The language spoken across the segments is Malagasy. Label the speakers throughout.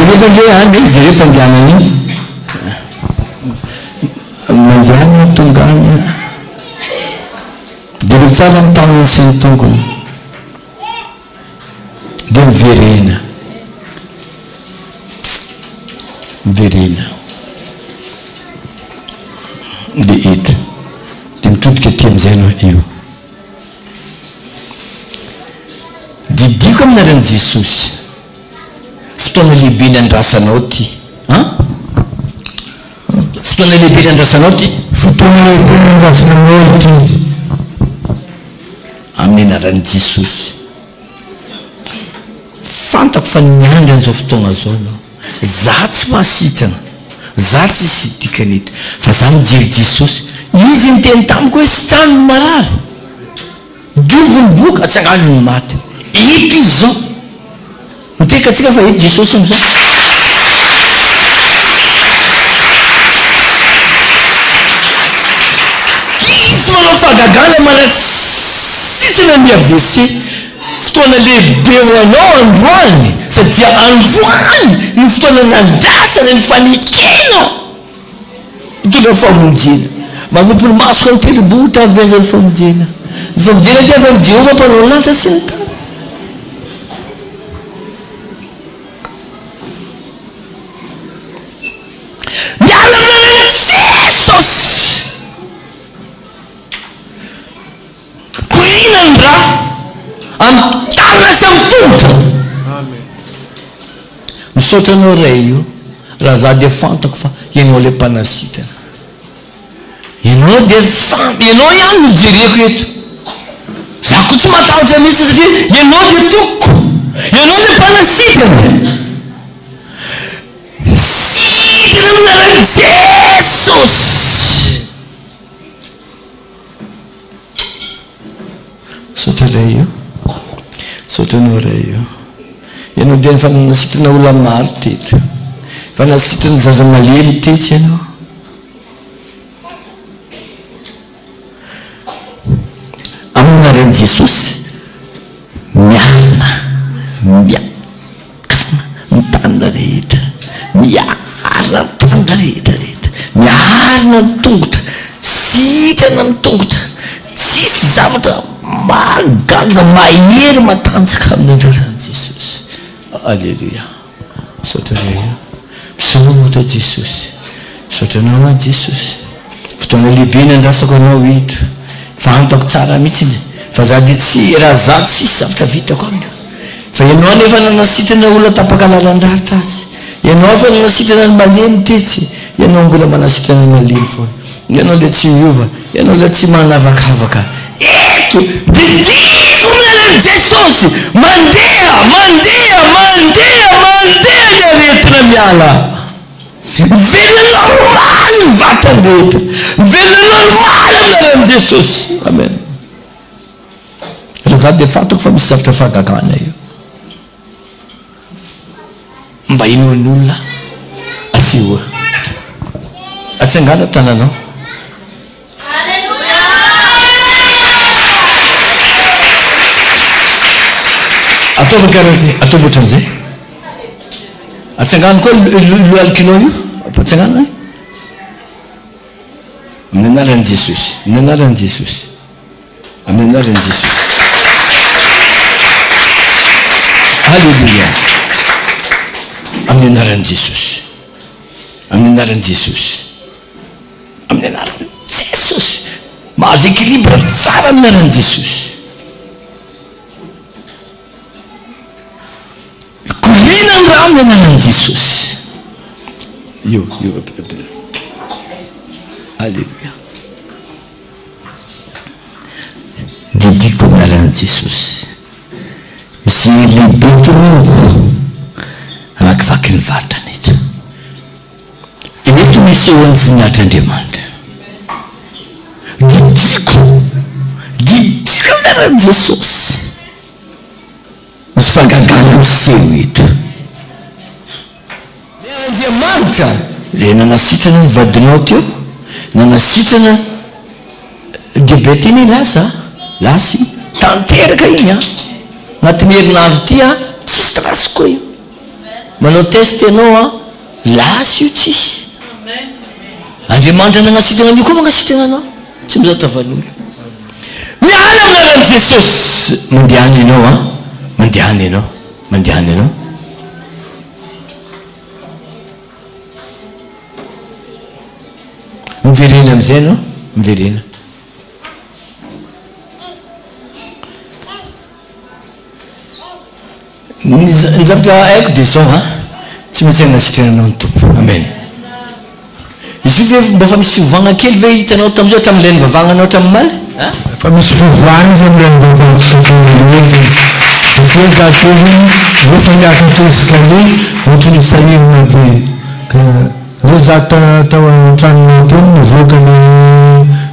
Speaker 1: Jereo ange any e, jereo fandehanany iny. Mandehana tonga any. Jereo tsara ny tanany sy ny tongony. Dia miverena. Miverena. Dia eto. Dia mitodika aty amin'izay ianao io. Didiko amin'ny anaran'i Jesosy. Fotoana lehibe nandrasanao ity. An? Fotoana lehibe nandrasanao ity.
Speaker 2: Fotoana lehibe nandrasanao ity.
Speaker 1: Amin'ny anaran'i Jesosy. Fantako fa niandry an'izao fotoana izao ianao. Za tsy mahasitrana. Za tsisy dikany eto. Fa za mijery Jesosy. Izy niteny tamiko hoe sitrano ny marary. Diovy ny boka, atsangano ny maty. Eto izy izao. Miteka antsika fa eto Jesosy amin'izao. Izy manao fahagagana manasitrana ny AVC. Fotoana lehibe ho anao androany satria androany no fotoana nandrasana ny fanekena hitondra famonjena. Manompo ny masoko amin'ny tendrombohitra avy aiza ny famonjena? Ny famonjena dia avy amin'i Jehovah Mpanao ny lanitra sy ny tany. Miala amin'ny anaran'i Jesosy! Koriana ny ra amin'ny tanana sy amin'ny tongotra. Misaotra anao Ray o, raha za dia fantako fa ianao ilay mpanasitrana. Ianao dia fan, ianao ihany no jereko eto. Za koa tsy matahotra mihitsy satria ianao dia tokiko. Ianao ilay mpanasitrana. Sitrana amin'ny anaran'i Jesosy. Misaotra Ray o. Misaotra Anao Ray o. Ianao dia efa nanasitrana olona maro teto. Efa nasitrana zaza malemy tetsy Ianao. Amin'ny anaran'i Jesosy, miarina, miarina ny tanana rehetra, miarina ny tanana rehetra rehetra, miarina ny tongotra, sitrana ny tongotra, tsisy zavatra mahagaga, mahery, matanjaka amin'ny anaran'i Jesosy. Aleloia. Misaotra Ray a. Misaotra Jesosy. Misaotra Anao aho Jesosy. Fotoana lehibe nandrasako Anao eto. Fantako tsara mihitsiny fa za dia tsy raha za tsisy zavatra vitako amin'io. Fa Ianao anefa nanasitrana olona tapaka lalan-drà tatsy. Ianao efa nanasitrana ny malemy tetsy. Ianao mbola manasitrana ny malemy foana. Ianao ilay tsy miova, Ianao ilay tsy manavakavaka. Eto, didiko amin'ny anaran'i Jesosy, mandeha, mandeha, mandeha, mandeha ny aretina miala. Miverina normaly ny vatany rehetra. Miverina normaly amin'ny anaran'i Jesosy. Amen. Raha za dia fantako fa misy zavatra fahagagana eo. Mba inoan'ny olona asehoa. Atsangano tananao. Ataovy karaha zay, ataovy ohatran'izay. Atsangano koa lohalik'inao io. Atsangano e. Amin'ny anaran'i Jesosy, amin'ny anaran'i Jesosy. Amin'ny anaran'i Jesosy. Alléluia. Amin'ny anaran'i Jesosy. Amin'ny anaran'i Jesosy. Amin'ny anaran'i Jesosy. Mahazo équilibre tsara amin'ny anaran'i Jesosy. Mikoriana ny rà amin'ny anaran'i Jesosy. Io, io. Alléluia. Didiko amin'ny anaran'i Jesosy. Misy hery lehibe tononiko hamakivaky ny vatana eto. Eto no isehoan'ny voninahitr'Andriamanitra. Didiko, didiko amin'ny anaran'i Jesosy. Misy fahagagana miseho eto. Ilay Andriamanitra izay nanasitrana ny vadinao teo, nanasitrana diabète iny lasa, lasa iny, tanteraka iny an! Anatin'ny herinandro ity an, tsisy trace koa io. Manao test ianao an, lasa io tsisy. Andriamanitra nagnasitrana an'io koa magnasitrana anao. Tsy mizaha tavan'olo. Miala amin'ny anaran'i Jesosy. Mandehana ianao an, mandehana ianao, mandehana ianao. Miverena amin'izay ianao, miverena. Ny zavatra haiko dia izao an, tsy maintsy hanasitrana anao ny Tompo. Amen. Izy io ve mba efa misy fiovagna kely ve hitanao tamin'izao hatramin'ilay nivavahanao hatramin'ny omaly? An?
Speaker 2: Efa misy fiovana izy amin'ilay nivavahantsika teo aloha iny. Satria za teo iny rehefa miakatra escalier ohatran'ny sahirana be. Ka le za tao an-tranonay teo no nivoaka le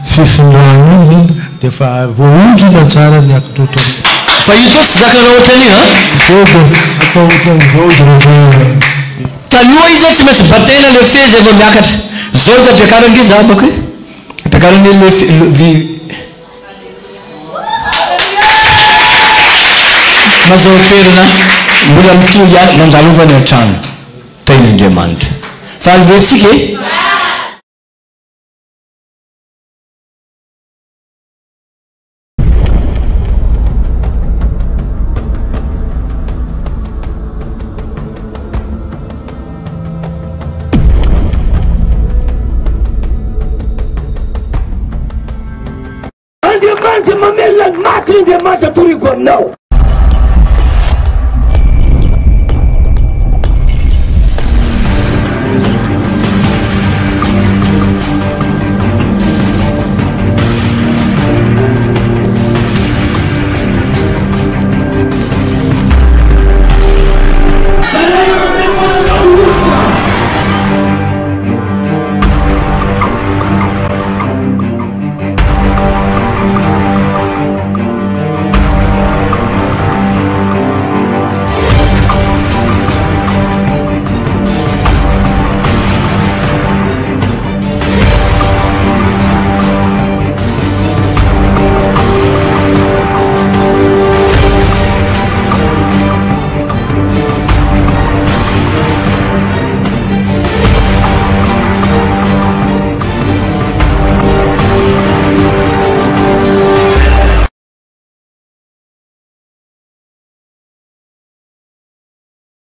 Speaker 2: fefin-drano iny dia efa voahodina tsara niakatra ohatran'ny.
Speaker 1: Fa io toa tsy zakanao ohatran'io an?
Speaker 2: Zao dia atao ohatran'izao izy rehefa.
Speaker 1: Taloha izy tsy maintsy bataina le fe zay vao miakatra. Zao izy ampiakaro ange za bako e. Ampiakaro anie le fe le vy. Mazao toerana mbola mitohy ihany mandalova any an-trano. Tahin'Andriamanitra. Faly ve tsika e?
Speaker 3: Andriamanitra mamelona ny maty ny Andriamanitra toriko aminao.